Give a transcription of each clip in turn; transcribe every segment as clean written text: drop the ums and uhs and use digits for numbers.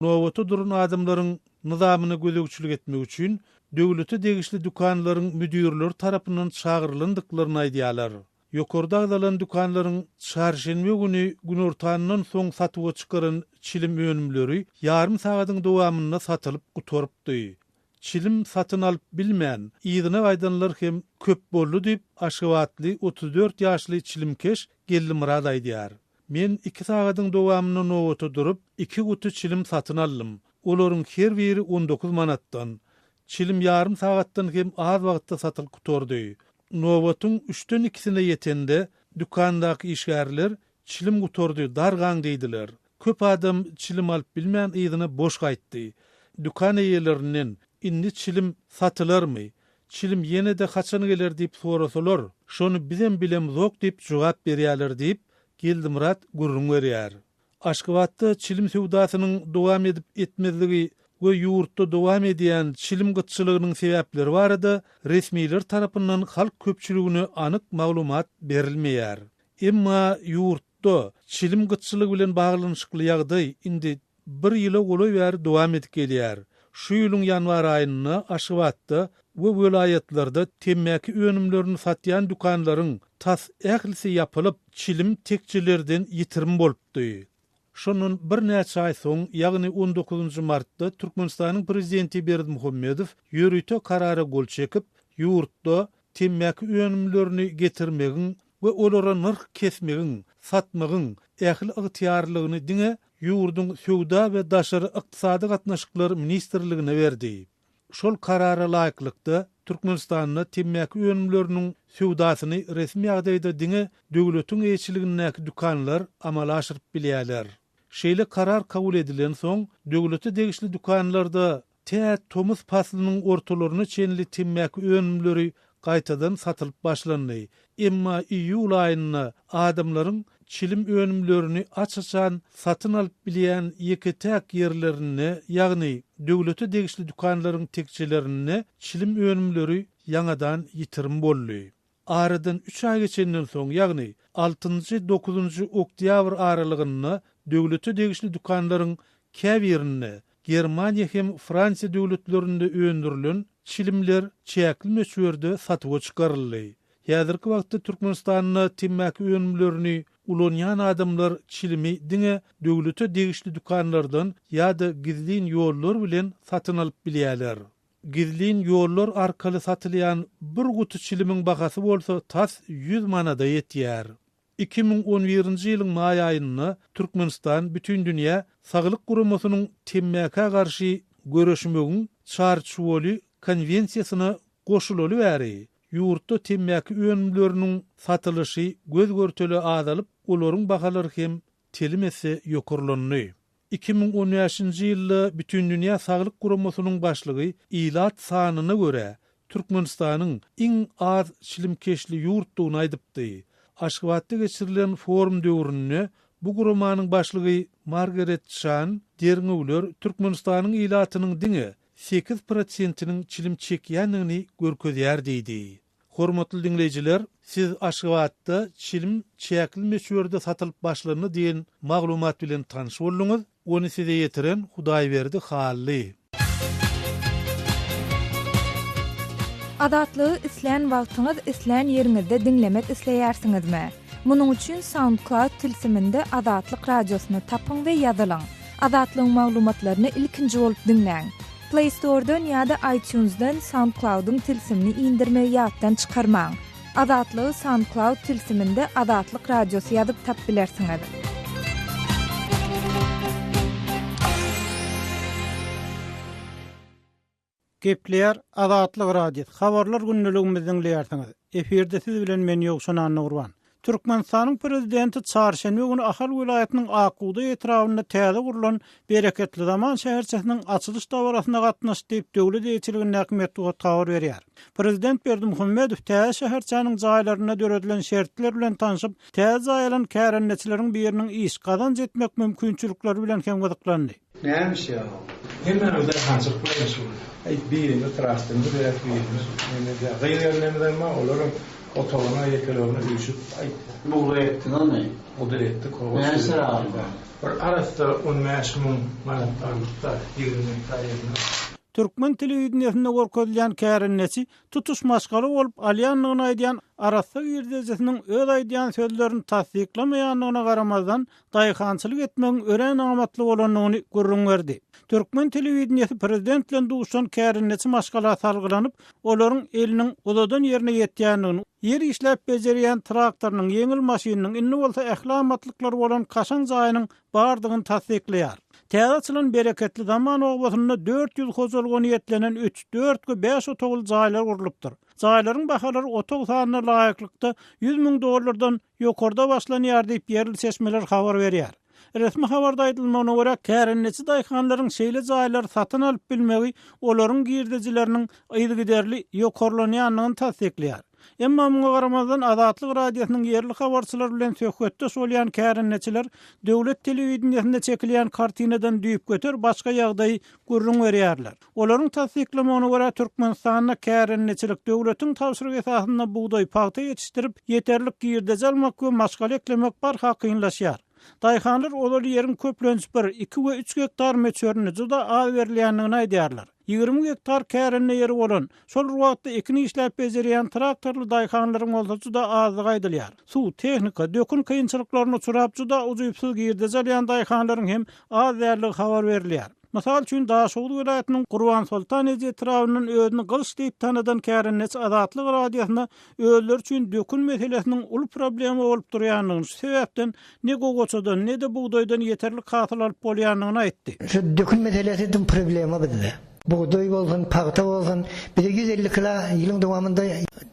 Nobata duran adamlaryň nyzamyna gözegçilik etmek üçin döwlete degişli dükanlaryň müdirleri tarapyndan çagyrylandyklaryny aýdýarlar. Ýokarda agzalan dükanlaryň çarşenbe güni günortandan soň satuwa çykaran çilim önümleri ýarym sagadyň dowamynda satylyp gutarypdy. Çilim satyn alyp bilmän, yzyna gaýdanlar hem köp boldy diýip, aşgabatly 34 ýaşly çilimkeş Geldimyrat aýdýar. Men iki sagadyň dowamynda nobata durup, iki guty çilim satyn aldym. Olaryň her biri 19 manatdan. Çilim ýarym sagatdan hem az wagtda satylyp gutardy. Nobatyň üçden ikisine ýetende, dükandaky işgärler, Çilim gutardy, dargaň diýdiler. Köp adam çilim alyp bilmän yzyna boş gaýtdy. Dükan eýelerinden, Indi çilim satylarmy? Çilim ýene-de haçan geler diýip sorasalar, şony bizem bilemzok diýip jogap berýärler diýip, Geldimyrat gürrüň berýär. Aşgabatda çilim söwdasynyň dowam edip etmezligi we ýurtda dowam edýän çilim gytçylygynyň sebäpleri barada resmiler tarapyndan halk köpçüligine anyk maglumat berilmeýär. Emma ýurtda çilim gytçylygy bilen baglanyşykly ýagdaý indi bir ýyla golaý bäri dowam edip gelýär. Şu ýylyň ýanwar aýynda Aşgabatda we welaýatlarda temmäki önümlerini satýan dükanlaryň tas ählisi ýapylyp, çilim tekjelerden ýitirim bolupdy. Şondan birnäçe aý soň, ýagny on dokuzynjy martda Türkmenistanyň Prezidenti Berdimuhamedow ýörite karara gol çekip, ýurtda temmäki önümlerini getirmegiň we olara nyrh kesmegiň, satmagyň ähli ygtyýarlygyny diňe ýurduň Söwda we daşary ykdysady gatnaşyklar ministrligine berdi. Şol karara laýyklykda, Türkmenistanda temmäki önümleriniň söwdasyny resmi ýagdaýda diňe döwletiň eýeçiligindäki dükanlar amala aşyryp bilýärler. Şeýle karar kabul edilensoň, döwlete degişli dükanlarda Tä tomus paslynyň ortalaryna çenli temmäki önümleri gaýtadan satylyp başlandy. Emma iýul aýynda adamlaryň çilim önümlerini aç-açan satyn alyp bilýän ýeke-täk ýerlerinde, ýagny döwlete degişli dükanlaryň tekjelerinde çilim önümleri ýaňadan ýitirim boldy. Aradan üç aý geçenden soň, ýagny altynjy-dokuzynjy oktýabr aralygynda döwlete degişli dükanlaryň käbirinde Germaniýa hem Fransiýa döwletlerinde öndürilen çilimler çäkli möçberde satuwa çykaryldy. Häzirki wagtda Türkmenistanda temmäki önümlerini ulanýan adamlar çilimi diňe döwlete degişli dükanlardan ýa-da gizlin ýollar bilen satyn alyp bilýärler. Gizlin ýollar arkaly satylýan bir guty çilimiň bahasy bolsa tas 100 manada ýetýär. 2011-nji ýylyň maý aýynda Türkmenistan Bütindünýä Saglyk Guramasynyň temmäkä garşy göreşmegiň Çarçuwaly konwensiýasyna goşulaly bäri, ýurtda temmäki önümleriniň satylyşy göz-görtele azalyp, olaryň bahalary hem telim esse ýokarlandy. 2015-nji ýylda Bütindünýä Saglyk Guramasynyň başlygy ilat sanyna görä Türkmenistanyň iň az çilimkeşli ýurtdugyny aýdypdy. Aşgabatda geçirilen forum döwründe bu guramanyň başlygy Margaret Çan derňewler Türkmenistanyň ilatynyň diňe sekiz prosentiniň çilim çekýändigini görkezýär diýdi. Hormatly diňleýjiler, siz Aşgabatda çilim çäkli möçberde satylyp başlandy diýen maglumat bilen tanyş bolduňyz. Ony size ýetiren Hudaýberdi Hally. Azatlygy islän wagtyňyz, islän ýeriňizde diňlemek isleýärsiňizmi? Munuň üçin SoundCloud tilsiminde Azatlyk Radiosyny tapyň we ýazylyň. Azatlygyň maglumatlaryny ilkinji bolup diňläň. Play Store-dan ýa-da iTunes-dan SoundCloud-yň tilsimini indirmegi ýatdan çykarmaň. Azatlygy SoundCloud tilsiminde Azatlyk Radiosy ýazyp tap bilersiňiz. Gepleýär Azatlyk Radiosy, Habarlar gündeligimizi diňleýärsiňiz. Efirde siz bilen men Ýowşan Annagurban. Türkmenistanyň Prezidenti çarşenbe güni Ahal welaýatynyň Ak bugdaý etrabynda täze gurlan Bereketli zaman şäherçesiniň açylyş dabarasyna gatnaşdy diýip, döwlet eýeçiligindäki metbugat habar berýär. Prezident Berdimuhamedow täze şäherçäniň jaýlarynda döredilen şertler bilen tanşyp, täze jaý alan kärendeçileriň biriniň iş, gazanç etmek mümkinçilikleri bilen hem gyzyklandy. Näme iş ýa ol? Hemmämiz daýhançylyk bilen meşgul. Aý, birimiz traktorymyz berýäs, birimiz neme edýär. Gyz gelinlerimiz hem bar, olaram. Otagyna ýekelerine üýşüp aýt. Bugdaý ekdiňizmi? Bugdaý ekdik. Näçe aldy? Bir arassa 15 000 manat aldyk-da, 20 gektar ýerinden. Türkmen telewideniýesinde görkezilýän kärendeçi tutuş maşgala bolup alýandygyny aýdýan arassa girdejisiniň öz aýdýan sözlerini tassyklamaýandygyna garamazdan, daýhançylyk etmegiň örän amatly bolandygyny gürrüň berdi. Türkmen telewideniýesi prezident bilen duşan kärendeçi maşgala salgylanyp, olaryň eliniň uzadan ýerine ýetýändigini, ýer işläp bejerýän traktorynyň, ýeňil maşynynyň, indi bolsa ähli amatlyklary bolan kaşaň jaýynyň bardygyny tassyklaýar. Täze açylan Bereketli zaman obasynda 400 hojalyga niýetlenen üç, dört we bäş otagly jaýlar gurlupdyr. Jaýlaryň bahalary otag sanyna laýyklykda 100 000 dollardan ýokarda başlanýar diýip, ýerli çeşmeler habar berýär. Resmi habarda aýdylmagyna görä, kärendeçi daýhanlaryň şeýle jaýlary satyn alyp bilmegi olaryň girdejileriniň yzygiderli ýokarlanýandygyny tassyklaýar. Emma muňa garamazdan, Azatlyk Radiosynyň ýerli habarçylary bilen söhbetdeş bolýan kärendeçiler döwlet telewideniýesinde çekilýän kartinadan düýpgöter başga ýagdaýy gürrüň berýärler. Olaryň tassyklamagyna görä, Türkmenistanda kärendeçilik döwletiň tabşyrygy esasynda bugdaý, pagta ýetişdirip, ýeterlik girdeji almak we maşgala eklemek barha kynlaşýar. Daýhanlar ozal ýeriň köplenç bir, iki we üç gektar möçberinde juda az berilýändigini aýdýarlar. 20 gektar kärende ýeri bolan, şol bir wagtda ekin işläp bejerýän traktorly daýhanlaryň bolsa juda azdygy aýdylýar. Suw, tehnika, dökün kynçylyklaryna uçrap, juda ujypsyz girdeji alýan daýhanlaryň hem az däldigi habar berilýär. Mysal üçin, Daşoguz welaýatynyň Gurbansoltan eje etrabyndan özüni Gylyç diýip tanadan kärendeçi Azatlyk Radiosyna özleri üçin dökün meselesiniň uly problema bolup durýandygyny, şu sebäpden ne gowaçadan, ne-de bugdaýdan ýeterlik hasyl alyp bolýandygyny aýtdy. Şu dökün meselesi dym problema bizde. Bugdaý bolsun, pagta bolsun, bize 150 kilo ýylyň dowamynda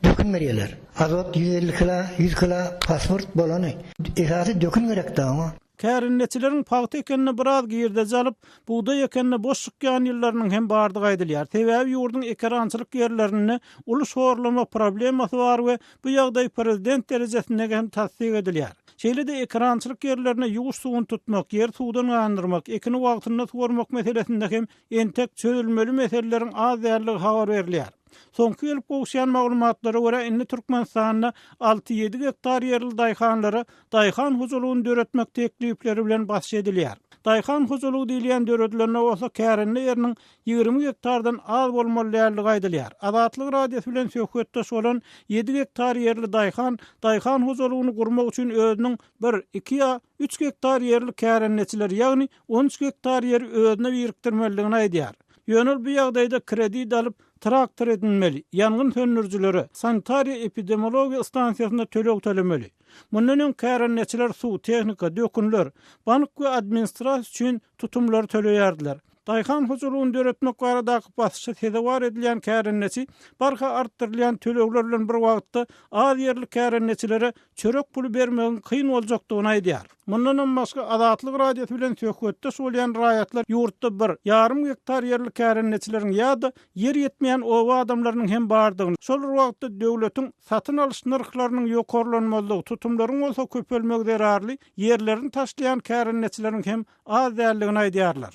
dökün berýärler. Azot 150 kilo, 100 kilo, fosfor bolany. Esasy dökün gerek-dä oňa. Kärendeçileriň pagta ekenine biraz girdeji alyp, bugdaý ekenine boş çykýan ýyllarynyň hem bardygy aýdylýar. Sebäbi ýurduň ekerançylyk ýerlerinde uly şorlama problemasy bar we bu ýagdaý prezident derejesinde hem tassyk edilýär. Şeýle-de ekerançylyk ýerlerine ýuwuş suwuny tutmak, ýeri suwdan gandyrmak, ekini wagtynda suwarmak meselesinde hem entek çözülmeli meseleleriň az däldigi habar berilýär. Soňky gelip gowuşýan maglumatlara görä, indi Türkmenistanda alty-ýedi gektar ýerli daýhanlara daýhan hojalygyny döretmek teklipleri bilen basyş edilýär. Daýhan hojalygy diýilýän döredilende bolsa kärende ýeriniň 20 gektardan az bolmaly däldigi aýdylýar. Azatlyk Radiosy bilen söhbetdeş bolan ýedi gektar ýerli daýhan daýhan hojalygyny gurmak üçin özüniň bir, iki ýa üç gektar ýerli kärendeçiler, ýagny 13 gektar ýeri özüne birikdirmelidigini aýdýar. Ýöne ol bu ýagdaýda kredit alyp, traktor edinmeli, ýangyn söndürijilere, sanitariýa-epidemiologiýa stansiýasyna töleg tölemeli. Mundan öň kärendeçiler suw, tehnika, dökünler, bank we administrasiýa üçin tutumlary töleýärdiler. Daýhan hojalygyny döretmek baradaky basyşa sezewar edilýän kärendeçi barha artdyrylýan tölegler bilen bir wagtda az ýerli kärendeçilere çörek puly bermegiň kyn boljakdygyny aýdýar. Mundanam başga, Azatlyk Radiosy bilen söhbetdeş bolýan raýatlar ýurtda bir, ýarym gektar ýerli kärendeçileriň ýa-da ýer ýetmeýän oba adamlarynyň hem bardygyny, şol bir wagtda döwletiň satyn alyş nyrhlarynyň ýokarlanmazlygy, tutumlaryň bolsa köpelmegi zerarly ýerlerini taşlaýan kärendeçileriň hem az däldigini aýdýarlar.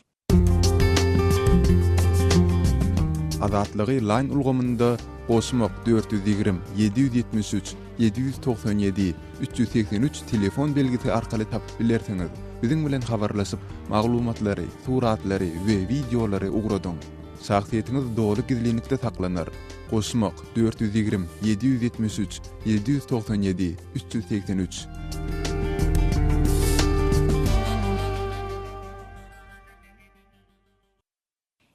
Azatlygy Line ulgamynda goşmak 420 773 797 383 telefon belgisi arkaly tapyp bilersiňiz. Biziň bilen habarlaşyp, maglumatlary, suratlary we wideolary ugradyň. Şahsyýetiňiz doly gizlinlikde saklanar. Goşmak 420 773 797 383.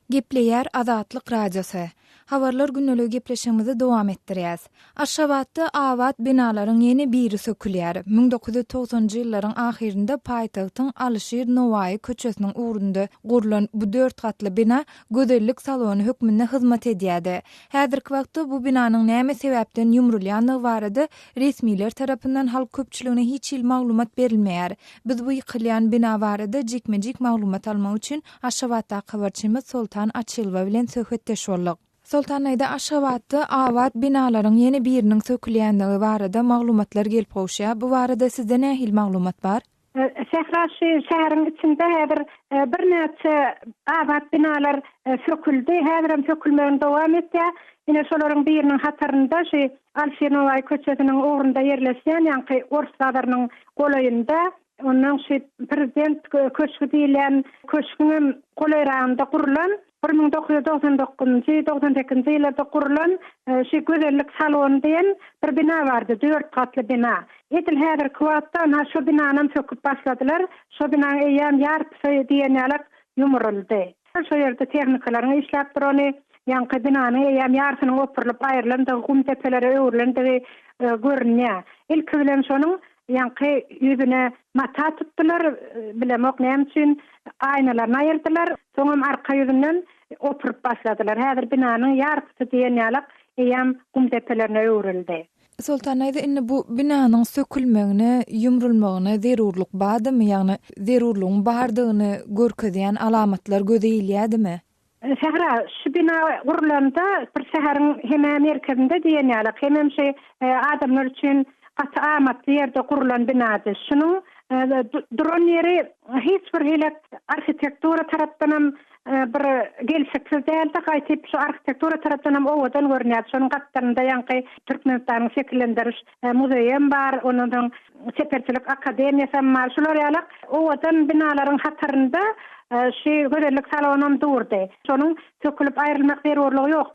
Gepleýär Azatlyk Radiosy. Habarlar gündeligi gepleşigimizi dowam etdirýäs. Aşgabatda abat binalaryň ýene biri sökülýär. 1990-njy ýyllaryň ahyrynda paýtagtyň Alyşir Nowaýy köçesiniň ugrunda gurlan bu dört gatly bina gözellik salony hökmünde hyzmat edýärdi. Häzirki wagtda bu binanyň näme sebäpden ýumrulýandygy barada resmiler tarapyndan halk köpçüligine hiç hili maglumat berilmeýär. Biz bu ýykylýan bina barada jikme-jik maglumat almak üçin Aşgabatdaky habarçymyz Soltan Açylowa bilen söhbetdeş bolduk. Soltan aýda Aşgabatda abat binalaryň ýene biriniň sökülýändigi barada maglumatlar gelip gowuşýar. Bu barada sizde nähili maglumat bar? Sähra şu şäheriň içinde häzir birnäçe abat binalar söküldi, häzirem sökülmegini dowam etýär. Ine şolaryň biriniň hatarynda şu. Alişir Nowaýy köçesiniň ugrunda ýerleşýän ýaňky ors bazarynyň golaýynda, ondan şu Prezident köşgi diýilýän köşgüňem golaýragynda gurlan, 1999-njy, 98-nji ýyllarda gurlan şu Gözellik salony diýen bir bina bardy, dört gatly bina. Edil häzirki wagtda ynha şo binanam söküp başladylar. Şo binaň eýýäm ýarpysy diýen ýalak ýumruldy. Şo ýerde tehnikalaryň işläp durany, ýaňky binanyň eýýäm ýarsynyň opurylyp aýrylandygy, gum depelere öwrülendigi görünýär. Ilki bilen şonuň ýaňky ýüzüne mata tutdular, bilemok näme üçin, aýnalaryny aýyrdylar, soňam arka ýüzünden opuryp başladylar. Häzir binanyň ýarpysy diýen ýalak eýýäm gum depelerine öwrüldi. Soltan daýza indi bu binanyň sökülmegine, ýumrulmagyna zerurlyk bardymy, ýagny zerurlygyň bardygyny görkezýän alamatlar göze ilýädimi? Sähra, şu bina gurlanda bir şäheriň hem-ä merkezinde diýen ýalak, hemem şu adamlar üçin gaty amatly ýerde gurlan binady. Şunuň duran ýeri hiç bir hili arhitektura tarapdanam bir gelşiksiz däldi, gaýtyp şu arhitektura tarapdan hem owadan görünýärdi. Şonuň gapdalynda ýaňky Türkmenistanyň şekillendiriş muzeýi hem bar, ondan soň çeperçilik akademiýasy hem bar. Şular ýaly owadan binalaryň hatarynda şu gözellik salonam durdy. Şonuň sökülip aýrylmak zerurlygy ýok.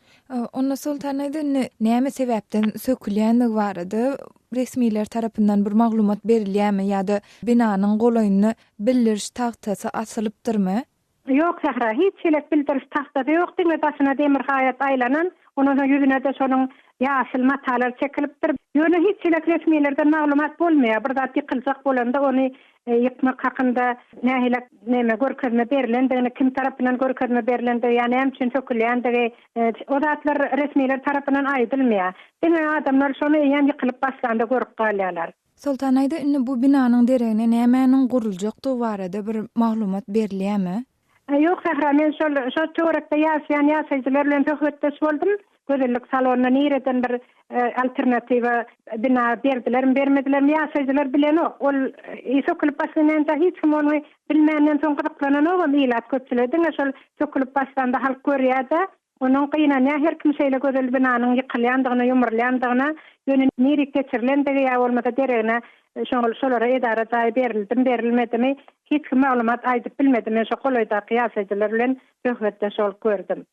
Onda Soltan aýda indi näme sebäpden sökülýändigi barada resmiler tarapyndan bir maglumat berilýärmi ýa-da binanyň golaýynda bildiriş tagtasy asylypdyrmy? Ýok, Sähra, hiç hili bildiriş tagtasy ýok, diňe daşyna demir haýat aýlanan, ondan soň ýüzüne-de şonuň ýaşyl matalar çekilipdir. Ýöne hiç hili resmilerden maglumat bolmaýar, bir zat ýykyljak bolanda ony ýykmak hakynda nähili neme görkezme berlendigini, kim tarapyndan görkezme berlendigi ýa näme üçin sökülýändigi, o zatlar resmiler tarapyndan aýdylmaýar. Diňe adamlar şony eýýäm ýykylyp başlanda görüp galýarlar. Soltan aýda indi bu binanyň deregine nämäniň guruljakdygy barada bir maglumat berilýärmi? Ýok Sähra, men şol şo töwerekde ýaşaýan ýaşaýjylar bilen söhbetdeş boldum. Gözellik salonyna nireden bir alternatiwa bina berdilermi, bermedilermi ýaşaýjylar bilenok. Ol sökülip başlanýança hiç kim ony bilmänden soň gyzyklananogam ilat köpçüligi. Diňe şol sökülip başlanda halk görýär-de, Onuň gynanýar her kim şeýle gözel binanyň ýykylýandygyna, ýumrulýandygyna, ýöne nirik geçirilendigi ýa bolmasa deregine şoňa şolara edara jaýy berildimi, berilmedimi hiç kim maglumat aýdyp bilmedi. Men şo golaýdaky ýaşaýjylar bilen söhbetdeş bolup gördüm.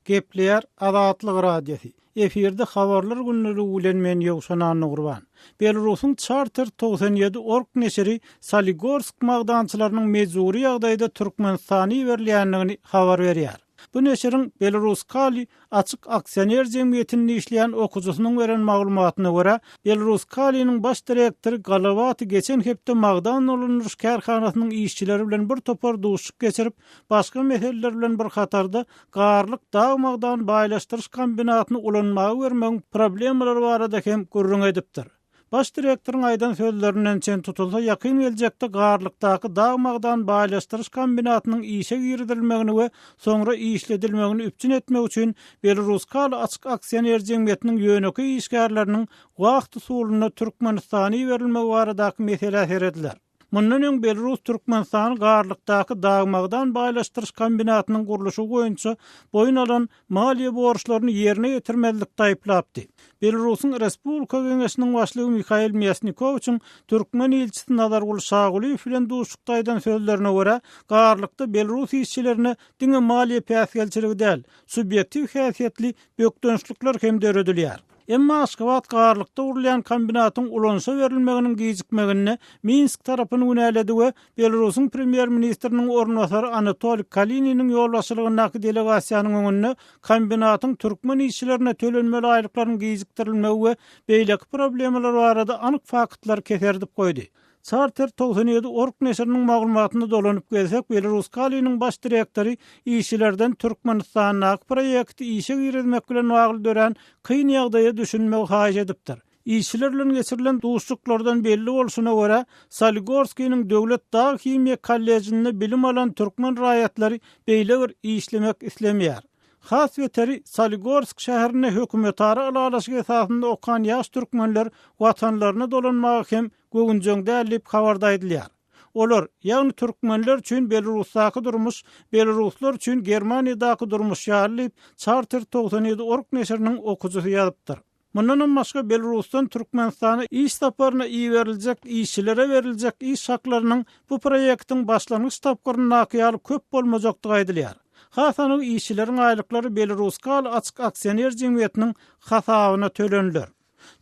Gepleýär Azatlyk Radiosy. Efirde Habarlar gündeligi bilen men Ýowşan Annagurban. Belarusyň Charter 97 org neşiri Soligorsk magdançylarynyň mejbury ýagdaýda Türkmenistana iberilýändigini habar berýär. Bu neşiriň Belaruskaliý açyk aksioner jemgyýetinde işleýän okyjysynyň beren maglumatyna görä, Belaruskaliýniň baş direktory Golowaty geçen hepde magdan dolandyryş kärhanasynyň işçileri bilen bir topar duşuşyk geçirip, başga meseleler bilen bir hatarda Garlyk dag-magdan baýlaşdyryş kombinatyny ulanmaga bermegiň problemalary barada hem gürrüň edipdir. Baş direktoryň aýdan sözlerinden çen tutulsa, ýakyn geljekde Garlykdaky dag-magdan baýlaşdyryş kombinatynyň işe girizilmegini we soňra işledilmegini üpjün etmek üçin Belaruskali açyk aksioner jemgyýetiniň ýönekeý işgärleriniň wahta usulynda Türkmenistana iberilmegi baradaky meselä serediler. Mundan öň Belarus Türkmenistany Garlykdaky dag-magdan baýlaşdyryş kombinatynyň gurluşygy boýunça boýun alan maliýe borçlaryny ýerine ýetirmezlikde aýyplapdy. Belarusyň Respublika Geňeşiniň başlygy Mihail Mýasnikowiçiň türkmen ilçisi Nazarguly Şagulyýew bilen duşuşykda aýdan sözlerine görä, Garlykda belarus işçilerine diňe maliýe päsgelçiligi däl, subýektiw häsiýetli bökdençlikler hem döredilýär. Emma Aşgabat Garlykda gurulýan kombinatyň ulanyşa berilmeginiň gijikmeginde Minsk tarapyny günäledi we Belarusyň premýer-ministriniň orunbasary Anatoliý Kalininiň ýolbaşçylygyndaky delegasiýanyň öňünde kombinatyň türkmen işçilerine tölenmeli aýlyklaryň gijikdirilmegi we beýleki problemalar barada anyk faktlary keserdip goýdy. Charter 97 org neşiriniň maglumatyna dolanyp gelsek, Belaruskaliýniň baş direktory işçilerden Türkmenistandaky proýekti işe girizmek bilen bagly dörän kyn ýagdaýa düşünmegi haýyş edipdir. Işçiler bilen geçirilen duşuşyklardan belli bolşuna görä, Soligorskiniň döwlet dag-himiýa kollejinde bilim alan türkmen raýatlary beýle bir işlemek islemeýär. Has beteri, Soligorsk şäherinde hökümetara ylalaşyk esasynda okan ýaş türkmenler watanlaryna dolanmaga hem göwünjeň däl diýip, habarda aýdylýar. Olar, ýagny türkmenler üçin Belarusdaky durmuş, belaruslar üçin Germaniýadaky durmuş ýaly diýip, Charter 97 org neşiriniň okyjysy ýazypdyr. Mundanam başga Belarusdan Türkmenistana iş saparyna iberiljek işçilere beriljek iş haklarynyň bu proýektiň başlangyç tapgyryndaky ýaly köp bolmajakdygy aýdylýar. Has anygy işçileriň aýlyklary Belaruskal açyk aksioner jemgyýetiniň hasabyna töleniler.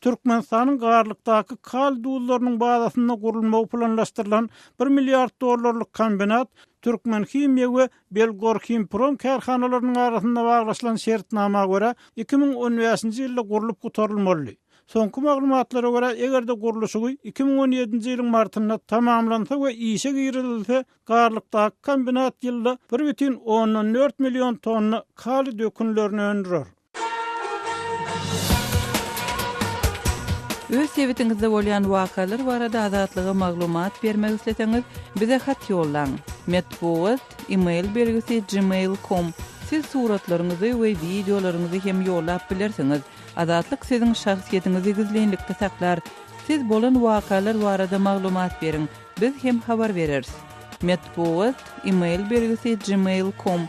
Türkmenistanyň Garlykdaky kaliý duzlarynyň bazasynda gurulmagy planlaşdyrylan bir milliard dollarlyk kombinat Türkmenhimiýa we Belgorhimprom kärhanalarynyň arasynda baglaşylan şertnama görä, 2015-nji ýylda gurlup gutarylmalydy. Soňky maglumatlara görä, eger-de gurluşygy 2017-nji ýylyň martynda tamamlansa we işe girizilse, Garlykdaky kombinat ýylda 1,4 million tonna kaliý dökünlerini öndürer. Öz sebitiňizde bolýan wakalar barada Azatlyga maglumat bermek isleseňiz, bize hat ýollaň. Metbugat, e-mail belgisi gmail com. Siz suratlaryňyzy we wideolaryňyzy hem ýollap bilersiňiz. Azatlyk siziň şahsyýetiňizi gizlinlikde saklar. Siz bolan wakalar barada maglumat beriň. Biz hem habar bereris. Metbugat, e-mail belgisi gmail com.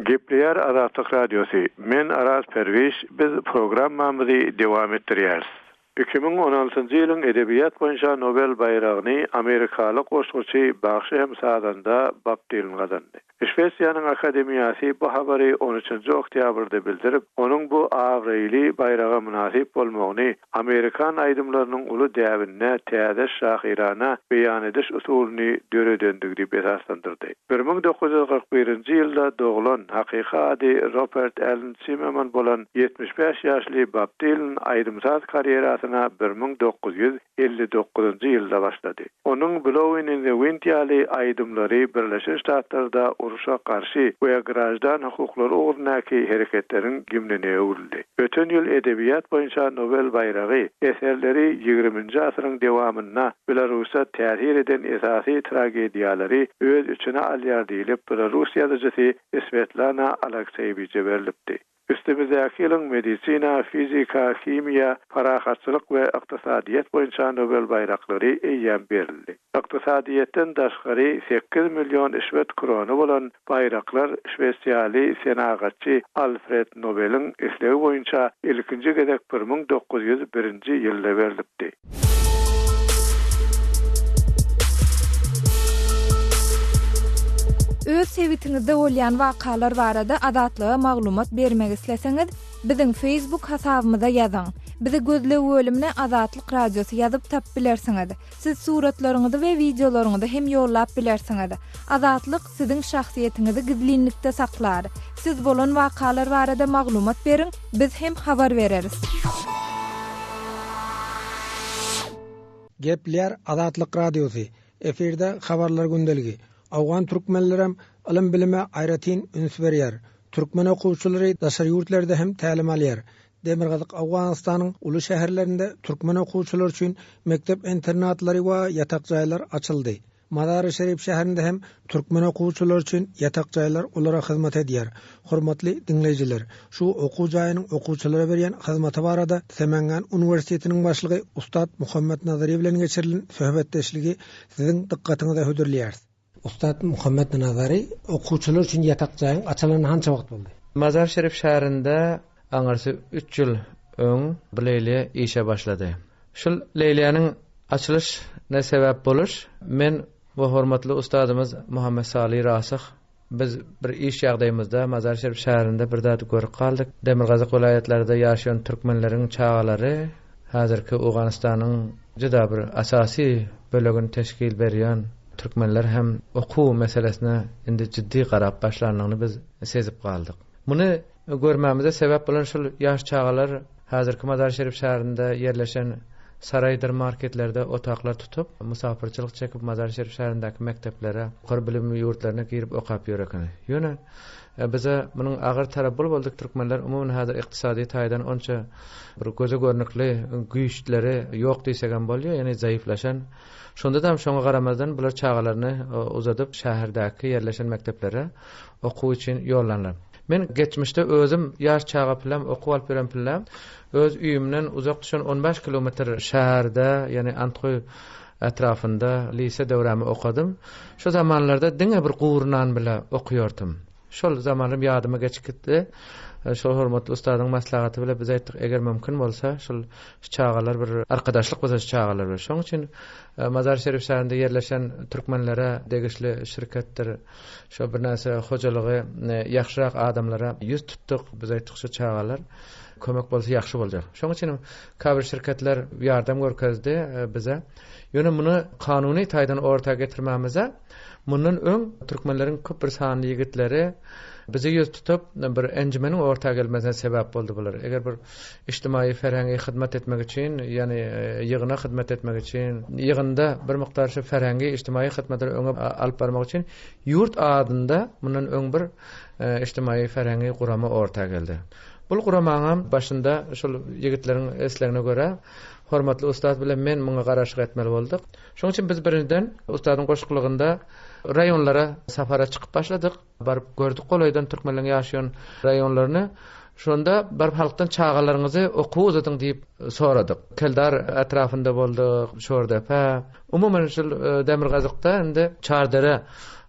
Gepleýär Azatlyk Radiosy, Men Araz Perwiş, biz programmamyzy dowam etdirýäris. 2016-njy ýylyň edebiýat boýunça Nobel baýragyny amerikaly goşguçy, bagşy hem sazanda Bob Dilan gazandy. Şwesiýanyň Akademiýasy bu habary on üçünji oktýabrda bildirip, onuň bu abraýly baýraga mynasyp bolmagyny amerikan aýdymlarynyň uly däbinde täze şahyrana beýan ediş usulyny döredendigi diýip esaslandyrdy. 1941-nji ýylda doglan, hakyky ady Robert Allen Zimmerman bolan 75 ýaşly Bob Dilan aýdym-saz karýerasyna 1959-njy ýylda başlady. Onuň Blowin' in the Wind ýaly aýdymlary Birleşen Ştatlarda urşa garşy we graždan hukuklary ugrundaky hereketleriň gimnine öwrüldi. Öten ýyl edebiýat boýunça Nobel baýragy eserleri ýigriminji asyryň dewamynda Belarusa täsir eden esasy tragediýalary öz içine alýar diýlip, belarus ýazyjysy Swetlana Alakseýewiçe berlipdi. Üstümizdäki ýylyň medisina, fizika, himiýa, parahatçylyk we ykdysadyýet boýunça Nobel baýraklary eýýäm berildi. Ykdysadyýetden daşgary sekiz million şwed krony bolan baýraklar şwesiýaly senagatçy Alfred Nobeliň islegi boýunça ilkinji gezek 1901-nji ýylda berlipdi. Öz sebitiňizde bolýan wakalar barada Azatlyga maglumat bermek isleseňiz, biziň Facebook hasabymyza ýazyň. Bizi gözleg bölümine Azatlyk Radiosy ýazyp tapyp bilersiňiz. Siz suratlaryňyzy we wideolaryňyzy hem ýollap bilersiňiz. Azatlyk siziň şahsyýetiňizi gizlinlikde saklar. Siz bolan wakalar barada maglumat beriň, biz hem habar bereris. Gepleýär Azatlyk Radiosy, Efirde Habarlar gündeligi. Owgan türkmenlerem ylym-bilime aýratyn üns berýär. Türkmen okuwçylary daşary ýurtlarda hem tälim alýar. Demirgazyk Owganystanyň uly şäherlerinde türkmen okuwçylary üçin mekdep-internatlary we ýatak jaýlar açyldy. Mazary-Şerif şäherinde hem türkmen okuwçylary üçin ýatak jaýlar olara hyzmat edýär. Hormatly diňleýjiler, şu okuw jaýynyň okuwçylara berýän hyzmaty barada Semengan uniwersitetiniň başlygy ussat Muhammet Nazary bilen geçirilen söhbetdeşligi siziň dykgatyňyza hödürleýäris. Ussat Muhammet Nazary, okuwçylar üçin ýatak jaýyň açylanyna hança wagt boldy? Mazar-Şerif şäherinde aňyrsy üç ýyl öň bu leýliýe işe başlady. Şul leýliýäniň açylyş ne sebäp boluş, men we hormatly ustadymyz Muhammet Saly Rasyh biz bir iş ýagdaýymyzda Mazar-Şerif şäherinde bir zady görüp galdyk. Demirgazyk welaýatlarda ýaşaýan türkmenleriň çagalary häzirki Owganystanyň juda bir asasy bölegini teşkil berýän türkmenler hem okuw meselesine indi jiddi garap başlandygyny biz sezip galdyk. Muny Görmämize sebäp bolan şul ýaş çagalar häzirki Mazar-Şerif şäherinde ýerleşen saraýdyr marketlerde otaglar tutup, musapyrçylyk çekip Mazar-Şerif şäherindäki mekdeplere, ýokary bilim ýurtlaryna girip okap ýör ekeni. Ýöne bize munuň agyr tarapy bul boldy, türkmenler umuman häzir ykdysady taýdan onça bir göze görnükli güýçleri ýok diýsegem bolýar, ýagny zaýyflaşan. Şonda-da şoňa garamazdan bular çagalaryny uzadyp şäherdäki ýerleşen mekdeplere okuw üçin ýollanlar. Men geçmişde özüm ýaş çaga pillem okuw alyp ýören pillem öz öýümden uzak düşen 15 kilometr şäherde, ýagny Anthoý etrapynda lise döwrämi okadym. Şo zamanlarda diňe bir gury nan bile okuýardym. Şol zamanam ýadyma geçip gitdi. Şol hormatly ustadyň maslahaty bile biz aýtdyk, eger mümkin bolsa, şol şu çagalar bir arkadaşlyk bolsa şu çagalar bilen. Şonuň üçin Mazar-Şerif şäherinde ýerleşen türkmenlere degişli şirketdir. Şo birnäçe hojalygy ýagşyrak adamlara ýüz tutduk. Biz aýtdyk şu çagalar kömek bolsa ýagşy boljak. Şonuň üçin hem käbir şirketler ýardam görkezdi bize. Ýöne muny kanuny taýdan orta getirmämize mundan öň türkmenleriň köp bir sanly ýigitleri bize ýüz tutup bir enjümeniň orta gelmesine sebäp boldy bular. Eger bir Ijtimaýy ferhengi hyzmat etmek üçin, ýagny ýygyna hyzmat etmek üçin, ýygynda bir mukdar şu ferhengi ijtimaýy hyzmatlary öňe alyp barmak üçin ýurt adynda mundan öň bir ijtimaýy ferhengi gurama orta geldi. Bul guramaňam başynda şul ýigitleriň islegine görä hormatly ustaz bilen men muňa garaşyk etmeli bolduk. Şonuň üçin biz birinjiden ustazyň goşuklygynda raýonlara sapara çykyp başladyk. Baryp gördük golaýdan türkmenleriň ýaşaýan raýonlaryny. Şonda baryp halkdan çagalaryňyzy okuwa uzadyň diýip soradyk. Keldar etrapynda bolduk, Şordepe. Umuman şul demirgazykda indi Çardere,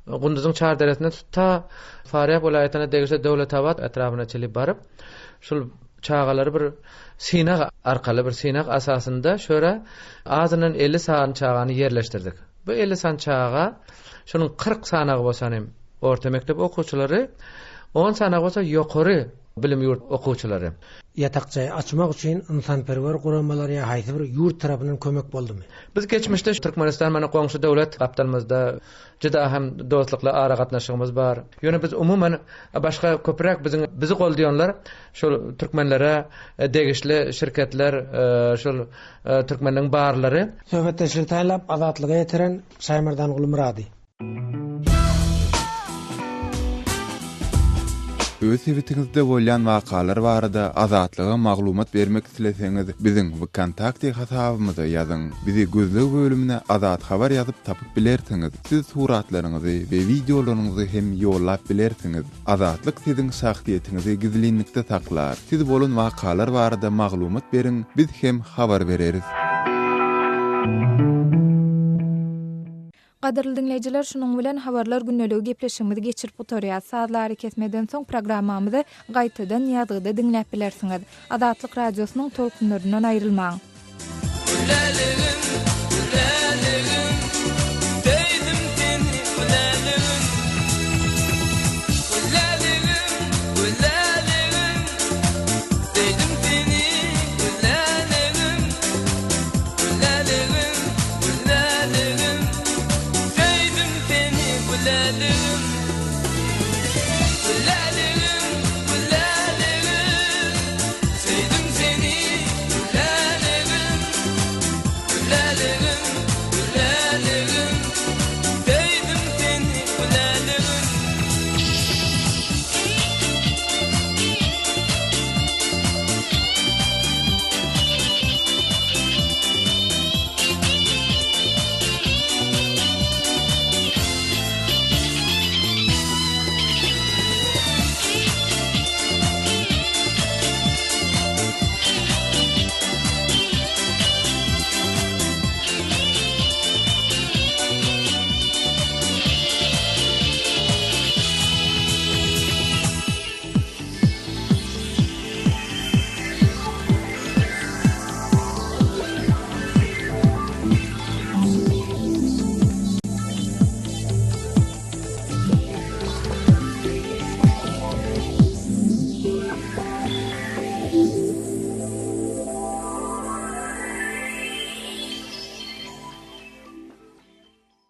Gunduzyň Çarderesinden tut ta Farýab welaýatyna degişli Döwletabat etrapyna çenli baryp, şul çagalary bir synag arkaly, bir synag asasynda şöre azyndan 50 sany çagany ýerleşdirdik. Bu 50 sany çaga Şonuň 40 sanagy bolsa hem orta mekdep okuwçylary, on sanagy bolsa ýokary bilim ýurt okuwçylary. Ýatak jaý açmak üçin ynsanperwer guramalar ýa haýsy bir ýurt tarapyndan kömek boldumy? Biz geçmişde Türkmenistan mana goňşy döwlet gapdalymyzda juda hem dostlukly aragatnaşygymyz bar. Ýöne biz umuman başga köpräk biziň bizi goldaýanlar şol türkmenlere degişli şirketler şol türkmenleriň barlary. Söhbetdeşligi taýynlap Azatlyga ýetiren Şaýmerdan Gulmyrady. Öz sebitiňizde bolýan wakalar barada Azatlyga maglumat bermek isleseňiz, biziň Wkontakte hasabymyza ýazyň. Bizi gözleg bölümine Azat Habar ýazyp tapyp bilersiňiz. Siz suratlaryňyzy we wideolaryňyzy hem ýollap bilersiňiz. Azatlyk siziň şahsyýetiňizi gizlinlikde saklar. Siz bolan wakalar barada maglumat beriň, biz hem habar bereris. Gadyrly diňleýjiler, şunuň bilen Habarlar gündeligi gepleşigimizi geçirip gutarýas. Sazly arakesmeden soň programmamyzy gaýtadan ýazgyda diňläp bilersiňiz. Azatlyk Radiosynyň tolkunlaryndan aýrylmaň.